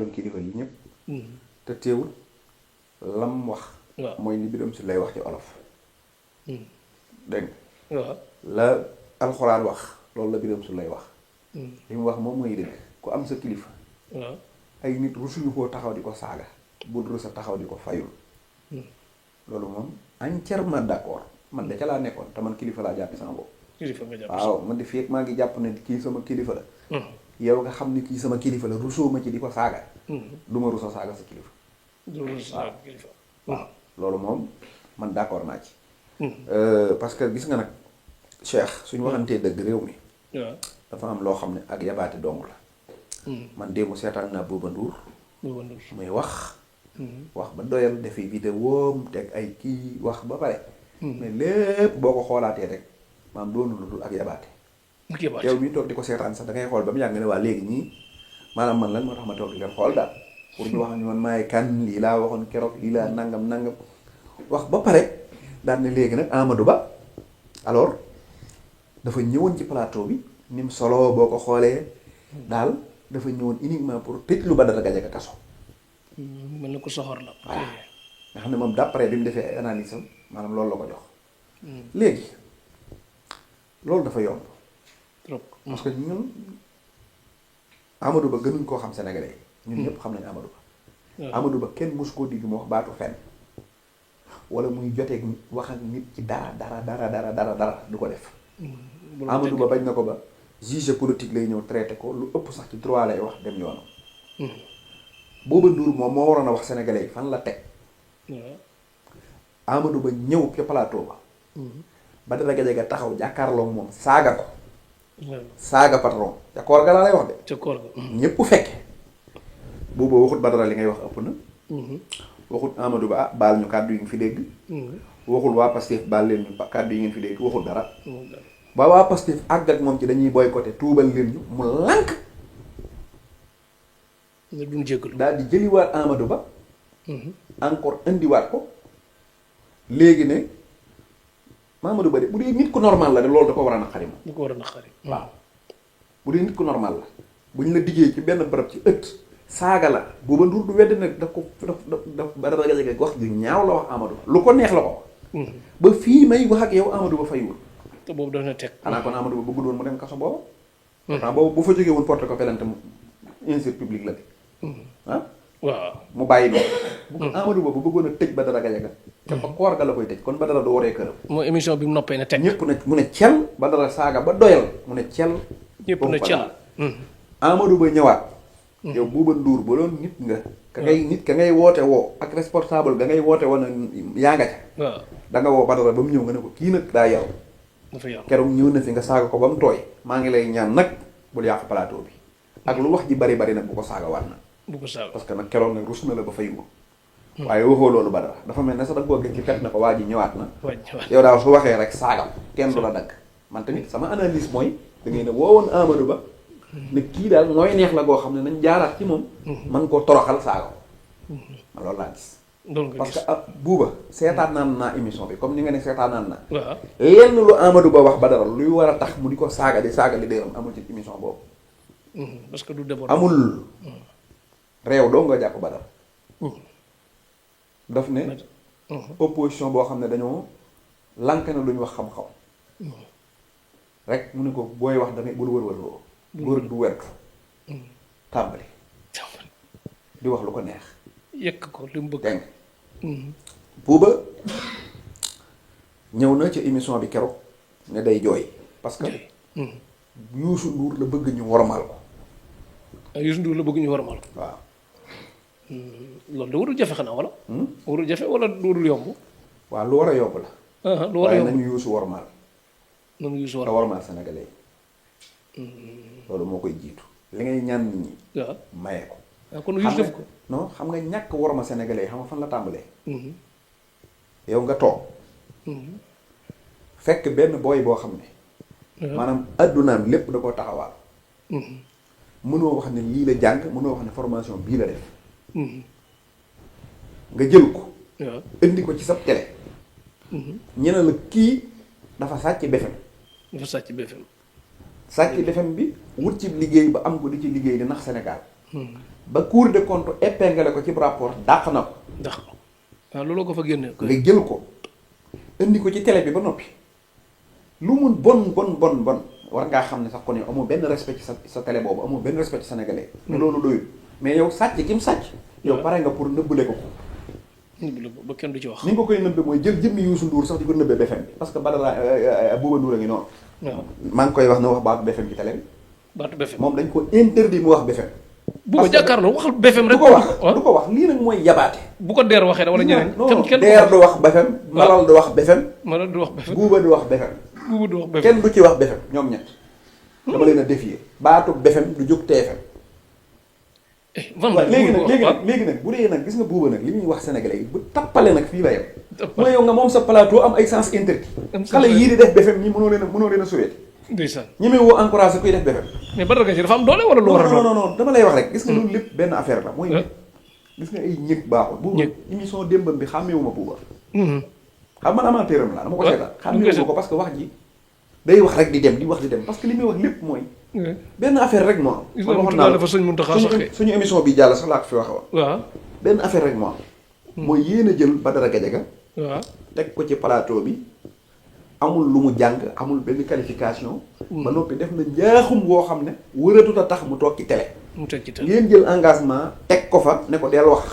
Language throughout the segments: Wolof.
mboolem kilifa yi ñëpp. te teewul lam wax. waaw mooy li Birame Souleye lay wax ci olof. dégg nga. waaw la alxuraan wax loolu la Birame Souleye lay wax. li mu wax moom mooy dëgg ku am sa kilifa. waaw ay nit rusuñu koo taxaw di ko saaga. bul rusa taxaw di ko fayul. loolu moom entièrement d'accord man de ca laa nekkoon te man kilifa laa jàpp sama bopp. kilifa nga jàpp waaw man de fii maa ngi jàpp ne kii sama kilifa la. yow nga xam ne kii sama kilifa la rusoo ma ci di ko saaga. du ma rusa saaga sa kilifa. waaw kilifa waaw loolu moom man d'accord naa ci. parce que gis nga nag Cheikh suñu waxantee dëgg réew mi. waaw dafa am loo xam ne ak yabaate dong la. man démb seetaan naa Bouba Ndour. muy wax. wax ba doyal defi vidéo teg ay kii wax ba pare. mais lépp boo ko xoolaatee rek maam doonu lu dul ak yabaate. yow mi toog di ko seetaan sax da ngay xool ba mu yàgg ne waa léegi ñii maanaam man lan moo tax ma toog di leen xool daal pour ñu wax ni man maay kan lii laa waxoon keroog lii laa nangam wax ba pare daal ne léegi nag Amadou Ba alors dafa ñëwoon ci plateau bi ni mu solo boo ko xoolee daal dafa ñëwoon uniquement pour tëj lu Badara Gadiaga kaso. mel na ko soxor la. voilà nga xam ne moom d'après bi mu defee ay analyse am maanaam loolu la ko jox. léegi loolu dafa yomb. trop parce que ñun Amadou Ba gënuñ koo xam sénégalais yi. ñun ñëpp xam nañu Amadou Ba. Amadou Ba kenn mosu koo digg mu wax baatu fenn wala muy joteeg wax ak nit ci dara du ko def. Amadou Ba bañ na ko ba juge politique lay ñëw traité ko lu ëpp sax ci droit lay wax dem yoonam. Bouba Ndour moom moo waroon a wax sénégalais yi fan la teg. Amadou Ba ñëw ca plateau ba. Badara Gadiaga taxaw jàkkaarloo moom saaga ko. saaga patron ca koor ga laa lay wax de. ca koor ga. ñépp fekke boobu waxut Badara li ngay wax ëpp na. waxut Amadou Ba baal ñu kàddu yi nga fi dégg. waxul waa Pastef baal leen ñu kàddu yi ngeen fi dégg waxul dara. ba waa Pastef àgg ak moom ci dañuy boycotté tuubal leen ñu mu lànk. nga duñ jéggalu daal di jëliwaat Amadou Ba. encore indiwaat ko. léegi ne Amadou Ba de bu dee nit ku normal la de loolu da ko war a naqari moom. da ko war a naqari. waaw bu dee nit ku normal la bu ñu la diggee ci benn barab ci ëtt saaga la Bouba Ndour du wedd nag daf ko daf Badara Gadiaga wax ju ñaaw la wax Amadou Ba lu ko neex la ko wax. ba fii may wax ak yow Amadou Ba faywul. te boobu doon na teg. xanaa kon Amadou Ba bëggul woon mu dem kaso booba. pourtant boobu bu fa jógee woon porté ko plainte injure publique la de. waaw mu bàyyi noonu. Amadou Ba bu bëggoon a tëj Badara Gadiaga. te ba koor ga la koy tëj kon Badara du waree këram. mooy émission bi mu noppee ne teg. ñëpp ne mu ne cel Badara saaga ba doyal mu ne cel. ñëpp ne cel. Amadou Ba ñëwaat. yow Bouba Ndour ba doon nit nga. ka ngay woote woo ak responsable ga ngay woote woon yaa nga ca. waaw da nga woo Badara ba mu ñëw nga ne ko kii nag daa yaru. dafa yaru keroog ñëw na fi nga saaga ko ba mu tooy. maa ngi lay ñaan nag bul yàq plateau bi. ak lu wax ji bari nag bu ko saaga waat na. bu ko saaga parce que nag keroog nag rus na la ba fay wu. waaye waxoo loolu Badara dafa mel ne sax da nga koo gën ci pet na ko waa ji ñëwaat na. yow daal su waxee rek saagam kenn du la dagg. man tamit sama analyse mooy da ngay ne woowoon Amadou Ba. ne kii daal nooy neex la goo xam ne nañ jaaraat ci moom. man koo toroxal saaga ko. man loolu laa gis. parce que Bouba seetaan naan naa émission bi comme ni nga ne seetaan naan naa. waaw lenn lu Amadou Ba wax Badara luy war a tax mu di ko saaga di dëram amul ci émission boobu. parce que du déborder. amul. réew doo nga jàpp Badara. daf ne. opposition boo xam ne dañoo lank na lu ñu wax xam-xam. rek mu ne ko booy wax dangay bul wër-wër loo. góor du wertu. tàmbali. di wax lu ko neex. yëkk ko li mu bëgg. dégg nga. Bouba ñëw na ci émission bi keroog ne day jooy parce que. Youssou Ndour la bëgg ñu wormaal ko. Youssou Ndour la bëgg ñu wormaal ko. waaw. loolu de warul jafe xanaa wala. warul jafe wala warul yomb. waaw lu war a yomb la. lu war a yomb waaye nañu Youssou wormaal. nañu Youssou te wormaal sénégalais yi. loolu moo koy jiitu. li ngay ñaan nit ñi. waaw maye ko. kon Youssou def ko. non xam nga ñàkk worma sénégalais yi xam nga fan la tàmbalee. yow nga toog. fekk benn booy boo xam ne. maanaam addunaam lépp da koo taxawaal. mënoo wax ne lii la jàng mënoo wax ne formation bii la def. nga jël ko. waaw indi ko ci sa télé. ñene la kii dafa sàcc BFM. dafa sàcc BFM. sàcc BFM bi wut ci liggéey ba am ko di ci liggéey di nax Sénégal. ba Cour des comptes épinglé ko ci rapport dàq na ko. ndax waaw looloo ko fa génne. nga jël ko indi ko ci télé bi ba noppi lu mun bon war ngaa xam ne sax kon yow amoo benn respect ci sa télé boobu amoo benn respect ci sénégalais. mais loolu doyul mais yow sàcc gi mu sàcc. yow pare nga pour nëbbale ko. nëbbale ko ba kenn du ci wax. ni nga ko koy nëbbe mooy jël jëmmi Youssou Ndour sax di ko nëbbe BFM bi parce que Badara Bouba Ndour a ngi noonu. waaw maa ngi koy wax na wax baatu BFM ci télé bi. baatu BFM moom dañ ko interdit mu wax BFM. bu ko jàkkaarloo waxal BFM rek. du ko wax lii nag mooy yabaate. bu ko deer waxee wala ñeneen. kenn deer du wax BFM. Malal du wax BFM. Malal du wax BFM. Buuba du wax BFM. Buuba du wax BFM kenn du ci wax BFM ñoom ñett. dama leen a défier baatu BFM du jóg TFM. léegi nag bu dee nag gis nga Buuba nag li muy wax sénégalais yi bu tappale nag fii la yem. mooy yow nga moom sa plateau am ay sens interdit. xale yii di def BFM ñi mënoo leen a sauver. ndeysaan ñi may woo encouragé kuy def BFM. mais Badara Gaye dafa am doole wala lu war a doon. non dama lay wax rek gis nga loolu lépp benn affaire la mooy gis nga ay ñëg baaxul. Buuba émission démbam bi xàmmeewuma Buuba. xam man amateuram la dama ko seetaan xàmmeewuma ko parce que wax ji day wax rek di dem parce que li muy wax lépp mooy benn affaire rek moo am. man waxoon naa la suñu émission bi jàll sax laa ko fi waxe woon. waaw benn affaire rek moo am. mooy yéen a jël Badara Gadiaga. waaw teg ko ci plateau bi amul lu mu jàng amul benn qualification. ba noppi def na njaaxum woo xam ne wëratut a tax mu toog ci télé. ngeen jël engagement teg ko fa ne ko del wax.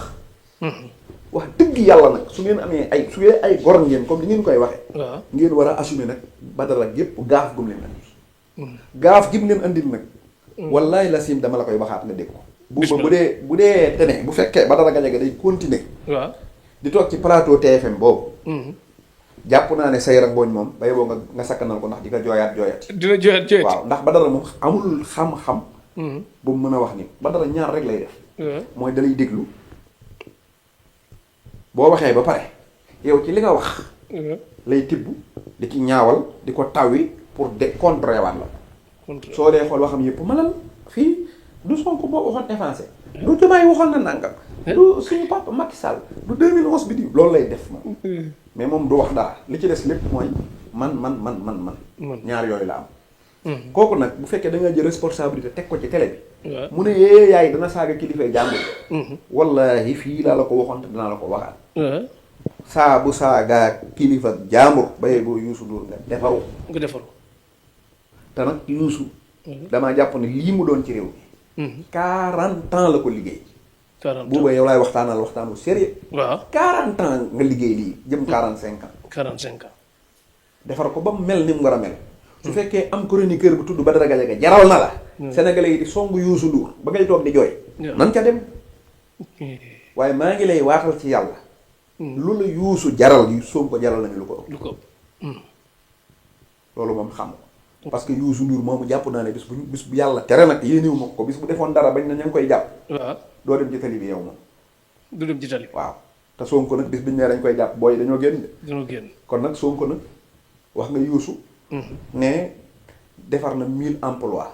wax dëgg yàlla nag su ngeen amee ay gor ngeen comme ni ngeen koy waxee. waaw ngeen war a assumer nag Badara gépp gaaf gum leen andi. gaaf gi mu leen andil nag. wallaay la sim dama la koy waxaat nga dégg ko. bu dee tene bu fekkee Badara Gadiaga day continuer. waaw di toog ci plateau TFM boobu. jàpp naa ne Seyra Mbooñ moom ba yeboo nga sakkanal ko ndax di nga jooyaat. dina jooyaat waaw ndax Badara moom amul xam-xam. bu mu mën a wax ni Badara ñaar rek lay def. mooy dalay déglu. boo waxee ba pare yow ci li nga wax. lay tibb di ci ñaawal di ko tawwi pour contrer waat la. soo dee xool waxam yëpp malal fii du Sonko boo waxoon effacé. du Diomaye waxoon na nangam. du suñu papa Macky Sall du 2011 bi di loolu lay def moom. mais moom du wax dara li ci des lépp mooy man. ñaar yooyu la am. kooku nag bu fekkee da nga jël responsabilité teg ko ci télé bi. mu ne yaay dana saaga kilifay jàmbur. wallahi fii laa la ko waxoon te danaa la ko waxaat. saa bu saaga kilifa jàmbur bayee boo Youssou Ndour nga defaru. te nag Youssou. damaa jàpp ne lii mu doon ci réew mi. 40 ans la ko liggéey. 40 ans buuba yow laay waxtaanu sérieux. waaw 40 ans nga liggéey lii jëm 45 ans. 45 ans. defar ko ba mu mel ni mu war a mel. su fekkee am chroniqueur bu tudd Badara Gadiaga jaral na la. Sénégalais yi di song Youssou Ndour ba ngay toog di jooy. nan ca dem. waaye maa ngi lay waatal ci yàlla. lu la Youssou jaral yu Sonko jaral nañu lu ko ëpp. loolu moom xam nga. parce que Youssou Ndour moomu jàpp naa ne bis bu yàlla tere nag yéenewu ma ko bis bu defoon dara bañ na ña ngi koy jàpp. waaw doo dem ci tali bi yow moom. du dem ci tali. waaw te Sonko nag bis biñ ne dañ koy jàpp booy dañoo génn. dañoo génn kon nag Sonko nag wax nga Youssou. ne defar na 1000 emplois.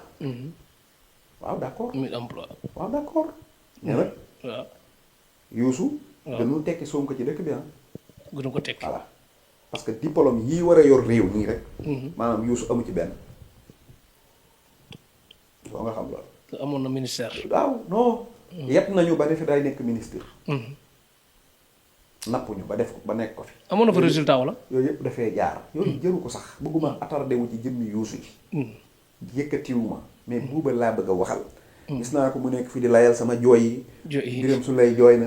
waaw d'accord 1000 emplois. waaw d'accord. mais nag. waaw Youssou. waaw dañu tekki Sonko ci dëkk bi ah. gënu ko tekki voilà parce que diplôme yii war a yor réew nii rek. maanaam Youssou amu ci benn. foo nga xam loolu. amoon na ministère. waaw non. yet nañu ba defe day nekk ministre. nappuñu ba def ko ba nekk ko fi. amoon na fa résultat wala. yooyu yëpp dafay jaar. yooyu jëru ko sax bëgguma attardé wu ci jëmmi Youssou ji. yëkkatiwuma mais buuba laa bëgg a waxal. gis naa ko mu nekk fi di layal sama jooy yi. Birame Souleye jooy na.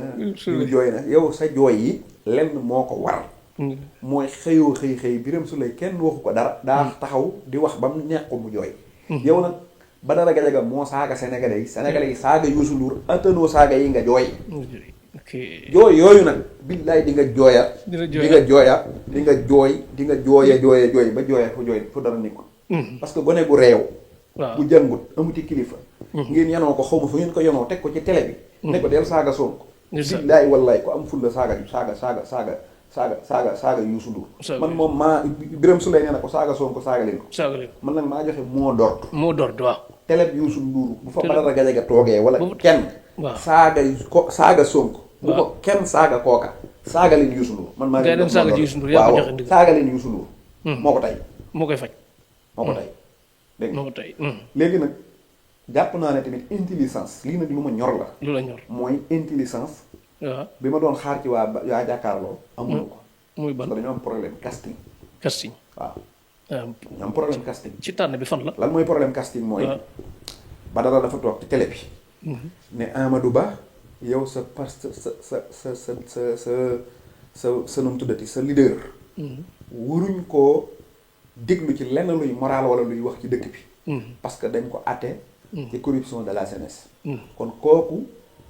jooy na yow sa jooy yi lenn moo ko war. mooy xëyoo xëy Birame Souleye kenn waxu ko dara. daa taxaw di wax ba mu neex ko mu jooy. yow nag Badara Gadiaga moo saaga sénégalais yi saaga Youssou Ndour attanoo saaga yi nga jooy. jooy yooyu nag billaay di nga jooyaat. di nga jooyaat di nga jooy di nga jooy ba jooya fu dara ni ko. parce que gone gu réew. bu jàngut amuti kilifa. ngeen yanoo ko xaw ma fu ngeen ko yanoo teg ko ci télé bi. ne ko del saaga Sonko. billaay wallaay ko am fulla saaga Youssou Ndour. man moom maa Birame Souleye nee na ko saaga Sonko saaga leen ko. man nag maa joxe moo d'ordre. moo d'ordre waaw. télé Youssou Ndour bu fa Badara Gadiaga toogee wala kenn. saaga Sonko. bu ko kenn saaga kooka. saaga leen Youssou Ndour. man maa ngi dem saaga Youssou Ndour yaa ko joxe ndigal saaga leen Youssou Ndour. moo ko tey. moo koy faj. moo ko tey. dégg moo ko tey. léegi nag jàpp naa ne tamit intelligence lii nag lu ma ñor la. lu la ñor mooy intelligence. waaw bi ma doon xaar ci waa jàkkaarloo. amuñu ko. muy ban dañoo am problème casting. casting waaw. ñu am problème casting. ci tànn bi fan la. lan mooy problème casting mooy. Badara dafa toog ci télé bi. ne Amadou Ba yow sa sa nu mu tuddati sa leader. waruñ koo déglu ci lenn luy moral wala luy wax ci dëkk bi. parce que dañ ko àtte. ci corruption de la jeunesse. kon kooku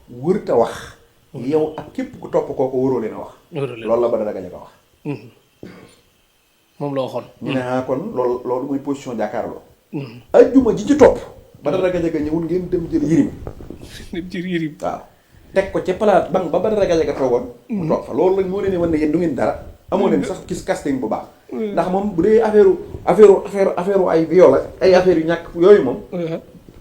wërta wax. yow ak képp ku topp kooku waroo leen a wax. loolu la Badara Gadiaga wax. moom la waxoon. ñu ne kon loolu mooy position jàkkaarloo. ajjuma ji ci topp. Badara Gadiaga ñëwul ngeen dem jël yirim. jël yirim waaw. teg ko ca palaat ba Badara Gadiaga toogoon. mu toog fa loolu lañ moo leen wan ne yéen du ngeen dara. amoo leen sax gis casting bu baax. ndax moom bu dee affaire ay viol ay affaire yu ñàkk yooyu moom.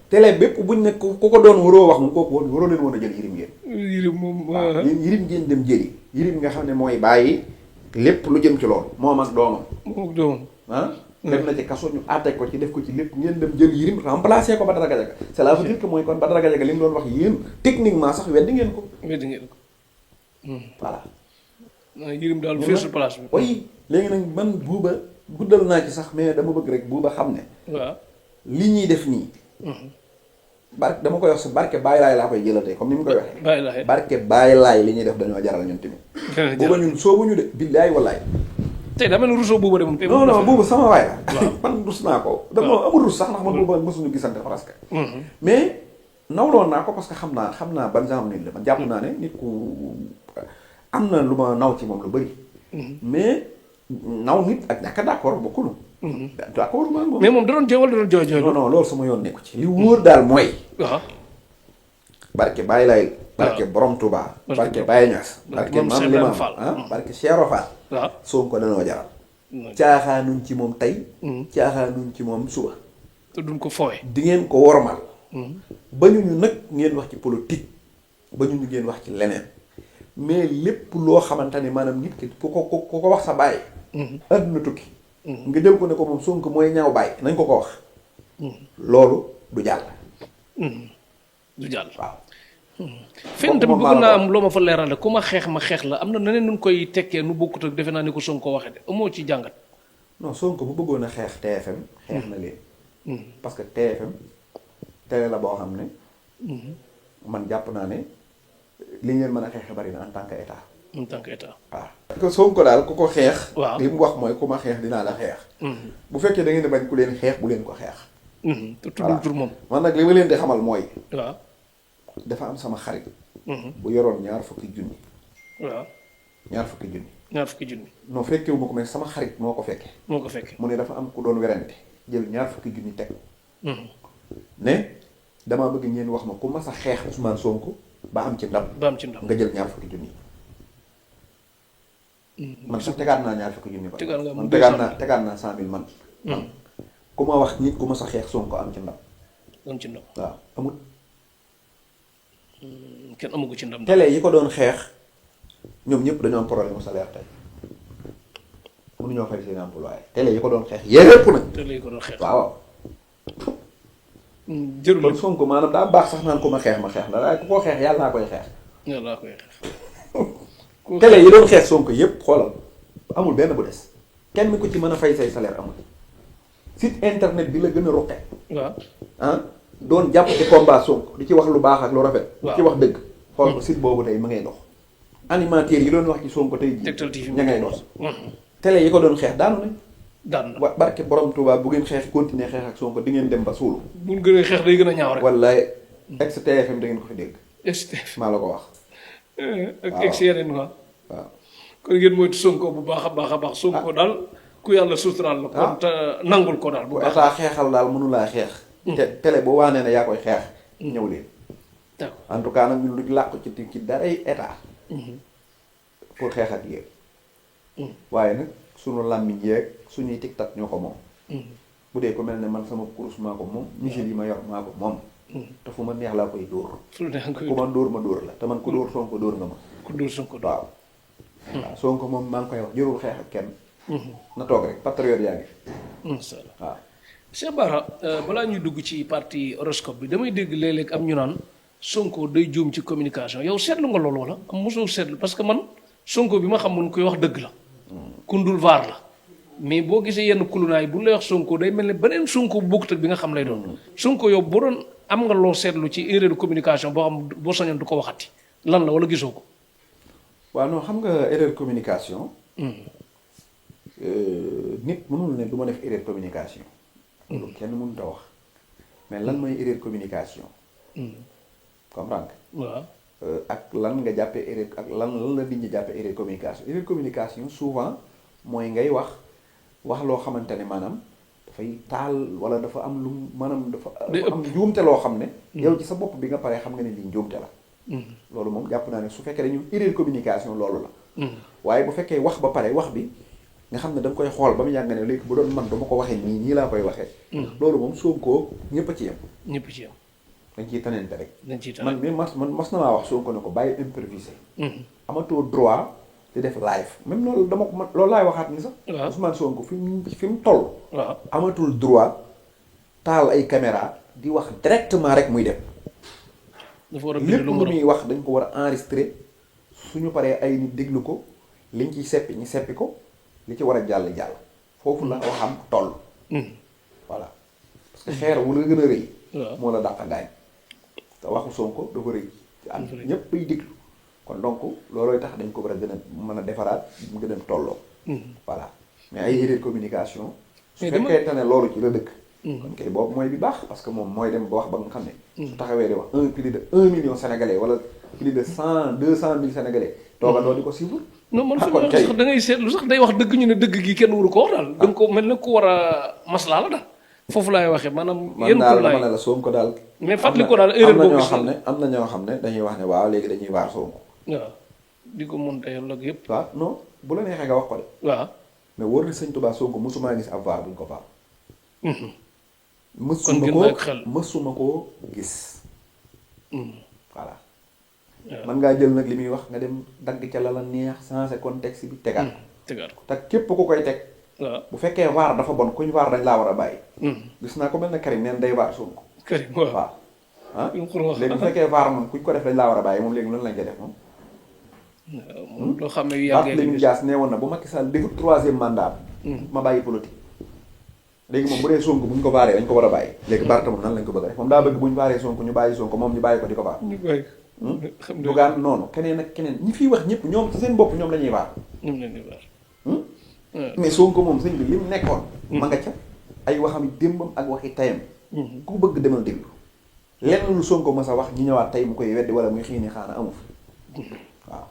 télé bépp buñ ne ku ko doon waroo wax moom kooku waroo leen woon a jël yirim ngeen. yirim moom waaw yirim ngeen dem jëli. yirim nga xam ne mooy bàyyi lépp lu jëm ci loolu moom ak doomam. moom ak doomam. dem na ci kaso ñu àtte ko ci def ko ci lépp ngeen dem jël yirim remplacé ko Badara Gadiaga. cela veut dire que mooy kon Badara Gadiaga li mu doon wax yéen techniquement sax weddi ngeen ko. weddi ngeen ko. voilà. yirim daal feesul place bi. oui léegi nag man buuba guddal naa ci sax mais dama bëgg rek buuba xam ne. waaw li ñuy def nii. dama koy wax sa barke Baye Laay laa koy jëlatee comme ni mu koy waxee. Baye Laay barke Baye Laay li ñuy def dañoo jaral ñun tamit. buuba ñun soobuñu de billaay wallaay. tey daa mel ni Rousseau buuba de moom. non non buuba sama waay la. man rus naa ko. dama amul rus sax ndax man buuba mësuñu gisante presque. mais nawloon naa ko parce que xam naa ban genre nit la man jàpp naa ne nit ku am na lu ma naw ci moom lu bëri. mais naw nit ak ñàkk d'accord bokkul. d'accord moom. mais moom da doon jooy wala da doon jooy. non loolu sama yoon nekku ci. li wóor daal mooy. waaw. barke Baye Laay. barke Borom Touba. barke Baye Niass. barke Mame Limam barke Cheikh Fall. waaw Sonko danoo jaral. caaxaanuñ ci moom tey. caaxaanuñ ci moom suba. te duñ ko foowe. di ngeen ko wormal. bañu ñu nag ngeen wax ci politique. bañu ñu ngeen wax ci leneen. mais lépp loo xamante ni maanaam nit ki ku ko wax sa bàyyi. àdduna tukki. nga jël ko ne ko moom Sonko mooy ñaaw bàyyi nañ ko wax. loolu du jàll. du jàll waaw. fenn tamit bëgg naa am loo ma fa leerale ku ma xeex la am na neneen nu koy tekkee nu bokkut ak defe naa ni ko Sonko waxee de amoo ci jàngat. non Sonko bu bëggoon a xeex TFM xeex na leen. parce que TFM télé la boo xam ne. man jàpp naa ne li ngeen mën a xeex bari na en tant que état. en tant que état. waaw parce que Sonko daal ku ko xeex. waaw li mu wax mooy ku ma xeex dinaa la xeex. bu fekkee da ngeen di bañ ku leen xeex bu leen ko xeex. te tuddul tur moom. man nag li ma leen di xamal mooy. waaw. dafa am sama xarit. bu yoroon ñaar fukki junni. waaw. ñaar fukki junni. ñaar fukki junni. non fekkewu ma ko mais sama xarit moo ko fekkee. moo ko fekkee mu ne dafa am ku doon werante jël ñaar fukki junni teg. ne damaa bëgg ngeen wax ma ku mas a xeex Ousmane Sonko ba am ci ndam. nga jël ñaar fukki junni. man sax tegaat naa ñaar fukki junni ba. tegaat naa 100 000 man. ku ma wax nit ku mas a xeex Sonko am ci ndam. waaw amul. kenn amu ko ci ndam. télé yi ko doon xeex ñoom ñëpp dañoo am problème mu salaire tey mënuñoo fay seen employé télé yi ko doon xeex yépp nag. télé yi ko doon xeex waaw. jërul kon Sonko maanaam daa baax sax naan ku ma xeex ma xeex la waaye ku ko xeex yàlla naa koy xeex. yàlla naa koy xeex. télé yi doon xeex Sonko yépp xoolal amul benn bu des kenn ku ci mën a fay say salaire amul site internet bi la gën a ruqe. waaw doon jàpp ci combat Sonko di ci wax lu baax ak lu rafet. waaw di ci wax dëgg. xool ko site boobu tey ma ngay dox. animateurs yi doon wax ci Sonko tey. Tektal TV ña ngay dox. télé yi ko doon xeex daanu nañ. daan na barke borom Touba bu ngeen xeex continuer xeex ak Sonko di ngeen dem ba suulu. bu ñu gënee xeex day gën a ñaaw rek. wallaay ex TFM da ngeen ko fi dégg. ex TFM maa la ko wax. ak ex yeneen quoi. waaw kon ngeen moytu Sonko bu baax a baax. Sonko daal ku yàlla suturaal la. kon te nangul ko daal bu baax. état xeexal daal mënulaa xeex. te télé boo waanee ne yaa koy xeex. ñëw leen. d'accord en tout cas nag ñun lu làqu ci daray état. pour xeex ak yéen. waaye nag sunu làmmiñ yeeg suñuy tiktak ñoo ko moom. bu dee ko mel ne man sama kurus maa ko moom. misil yi ma yor maa ko moom. te fu ma neex laa koy dóor. ku ma dóor ma dóor la te man ku dóor Sonko dóor nga ma. ku dóor Sonko waaw. waaw Sonko moom maa ngi koy wax jërul xeex ak kenn. na toog rek patriote yaa ngi fi. incha allah waaw. Cheikh Bara balaa ñuy dugg ci parti horoscope bi damay dégg léeg-léeg am ñu naan Sonko day juum ci communication yow seetlu nga loolu wala am mosoo seetlu parce que man Sonko bi ma xam mun koy wax dëgg la. kundul vaar la. mais boo gisee yenn kulunaay bu lay wax Sonko day mel ne beneen Sonko bu bokkut ak bi nga xam lay doon. Sonko yow boo doon am nga loo seetlu ci erreur de communication boo xam boo sañoon du ko waxati lan la wala gisoo ko. waaw non xam nga erreur communication. nit mënul ne du ma def erreur communication. loolu kenn mënut a wax mais lan mooy erreur communication. comprendre nga. waaw. ak lan nga jàppee erreur ak lan la nit ñi jàppee erreur communication erreur communication souvent mooy ngay wax loo xamante ne maanaam dafay taal wala dafa am lu maanaam dafa am njuumte loo xam ne. yow ci sa bopp bi nga paree xam nga ne lii njuumte la. loolu moom jàpp naa ne su fekkee dañu erreur communication loolu la. waaye bu fekkee wax ba pare wax bi. nga xam ne da nga koy xool ba mu yàgg ne léegi bu doon man dama ko waxee nii laa koy waxee. loolu moom Sonko ñëpp a ci yem. ñëpp ci yem. dañ ciy tanente rek. dañ ciy tanente man mas na maa wax Sonko ne ko bàyyi improviser. amatoo droit di def live même loolu dama ko loolu laay waxaat ni sax. waaw Ousmane Sonko fi mu toll. waaw amatul droit taal ay caméra di wax directement rek muy dem. dafa war a lépp lu muy wax dañ ko war a enregistrer suñu paree ay nit déglu ko liñ ciy seppi ñu seppi ko. li ci war a jàll foofu la waxam toll. voilà parce que xeer wu la gën a rëy. moo la dàq gaañ. te waxu Sonko dafa rëy. am ñëpp ay déglu. kon donc loolooy tax dañ ko war a gën a mën a defaraat mu gën a tolloo. voilà mais ay erreur communication. su fekkee ne loolu ci la dëkk. kon kay boobu mooy bi baax parce que moom mooy dem ba wax ba nga xam ne. su taxawee di wax plus de 1 million sénégalais wala plus de 200 000 sénégalais. toogandoo di ko suivre. non man fi ma sax da ngay seetlu sax day wax dëgg ñu ne dëgg gi kenn waru ko wax daal. da nga ko mel ne ku war a maslaa la daal. foofu laay waxee maanaam. yéen ko laay man daal dama ne la Sonko daal. mais fàttali ko daal erreur boobu am na ñoo xam ne dañuy wax ne waaw léegi dañuy waar Sonko. waaw di ko monté ak yëpp. waaw non bu la neexee nga wax ko de. waaw mais wóor na sëñ Tuubaa Sonko mësumaa gis ab vaar buñ ko vaar. kon gën naa xel mësuma koo gis. voilà. man ngaa jël nag li muy wax nga dem dagg ca la la neex changer contexte bi tegaat ko te képp ku koy teg bu fekkee vaar dafa bon kuñ vaar dañ laa war a bàyyi gis naa ko mel ne Karim neen day vaar Sonko Karim waaw ah léegi bu fekkee vaar moom kuñ ko def dañ laa war a bàyyi moom léegi loolu lañ ko def moom loo xam ne yu yàggee Barthélémy Dias nee woon na bu Macky Sall defut 3e mandat ma bàyyi politique léegi moom bu dee Sonko bu ñu ko vaaree dañ ko war a bàyyi léegi Barth moom nan lañ ko bëgg a def moom daa bëgg bu ñu vaaree Sonko ñu bàyyi Sonko moom ñu bàyyi ko di ko vaar dugaan noonu keneen ak keneen ñi fiy wax ñëpp ñoom ci seen bopp ñoom la ñuy vaar mais Sonko moom sëñ bi li mu nekkoon ma nga ca ay waxam démbam ak waxi tayam ku bëgg demal déglu lenn lu Sonko ma sa wax ñi ñëwaat tey mu koy weddi wala muy xiini xaana amu fi waaw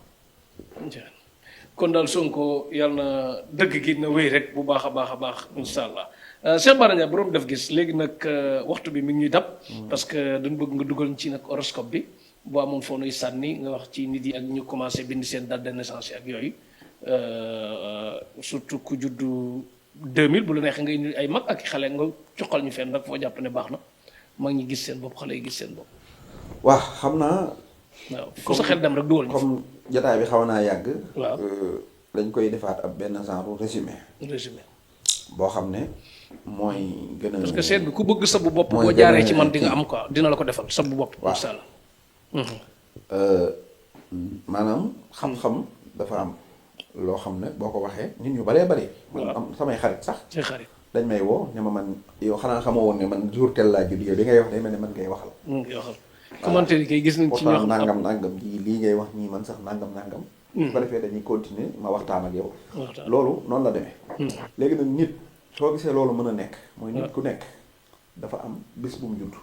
kon daal Sonko yàlla na dëgg gi na wéy rek bu baax a baax insha allah Cheikh Bara Ndiaye borom def gis léegi nag waxtu bi mi ngi ñuy dab parce que dañ bëgg nga dugal ci nag horoscope bi boo amoon foo nuy sànni nga wax ci nit yi ak ñu commencé bind seen date de naissance ak yooyu surtout ku juddu 2000 bu la neexee nga indi ay mag ak xale nga coxal ñu fenn rek foo jàpp ne baax na mag ñi gis seen bopp xale yi gis seen bopp. waaw xam naa. waaw fu sa xel dem rek dugal ñu. comme jotaay bi xaw naa yàgg. waaw dañ koy defaat ab benn genre résumé. boo xam ne mooy gën a. parce que seet bi ku bëgg sabu bopp. boo jaaree ci man di nga am quoi dina la ko defal sabu bopp. waaw incha allah. maanaam xam-xam dafa am loo xam ne boo ko waxee nit ñu baree bari. man am samay xarit sax. say xarit dañ may woo ne ma man yow xanaa xamoo woon ne man jour tel laa judd yow li ngay wax day mel ne man ngay waxal. ngay waxal commentaire yi kay gis nañ ci ñoo xam nangam ji lii ngay wax ñii man sax nangam. su ko defee dañuy continuer ma waxtaan ak yow. loolu noonu la demee. léegi nag nit soo gisee loolu mën a nekk. mooy nit ku nekk dafa am bis bu mu judd.